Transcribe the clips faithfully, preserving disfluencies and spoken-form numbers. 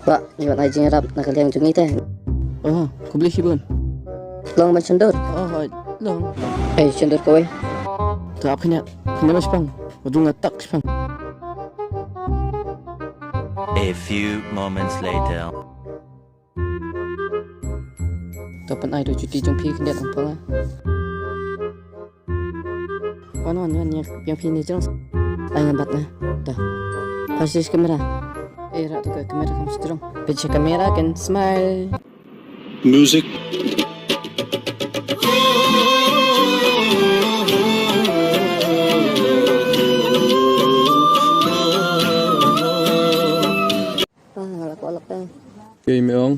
Ba, ïa wat ai jingïarap na ka liang jong ngi te. Oh, khublei shibun. Long ban shon dur. Oh, hooid, long. Ei, shon dur kawei. To ap khyndiat. Khyndiat shipang. Wat rung attack shipang. A few moments later. To pynai da juti jong phi khyndiat, ong pala. Wan, wan, wan, ïa biang phi ne jrong. Ai ngam bat na. Da. Pasis kamera. Eh, rak tu ka kamera kam strong. Picture kamera kan smile. Music. Ah, nga la kwah lok eh. Kei me ong.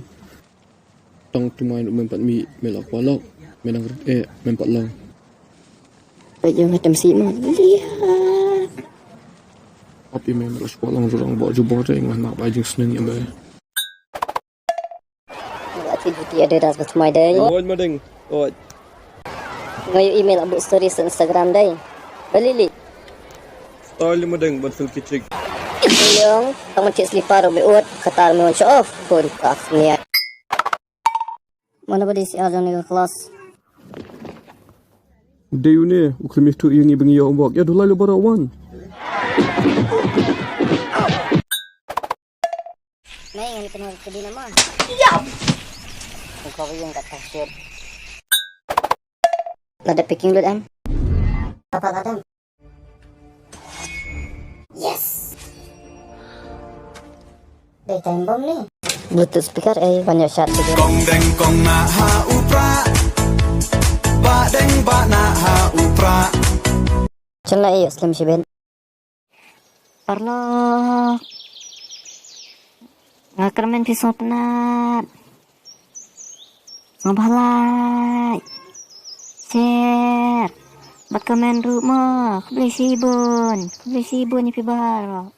Tang tu mai mem pat mi me la kwah lok. Me nang rit eh mem pat long. Ba jong hatem si mo. Lia. Api me me la kwah long jurang ba jubor eh ngan nak ba jing snen ya me. Ati juti Adidas ba tmai dei. Oi madeng. Oi. Nga ïohi me la buh story sa Instagram dei. Balili. Style madeng ban sul kichik. Ïong, tang man chik slipper me ut, kata me wan show off. Pun kaf nia. Mano ba dei siar jong ni ka class. Dei une, u khlem ïathuh ïa ngi ba ngi ïoh homework. Ïa dulai lo baroh wan. Nai ngan kena ke dina ma. Ïa. Kau ïa kat tafsir. Lada packing lut em. Apa lada? Yes. Dei time bomb ni. Bluetooth speaker eh banyak shot tu. Kong deng kong na ha u pra. Ba deng ba na ha u pra. Chun la eh slim shibin. Parlok. Nga kyrmen phi sngewtynnat. Sngewbha like. Share. Bad comment ruh mo. Khublei shibun. Khublei shibun ïa phi baroh.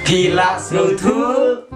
Phi lah sngewthuh.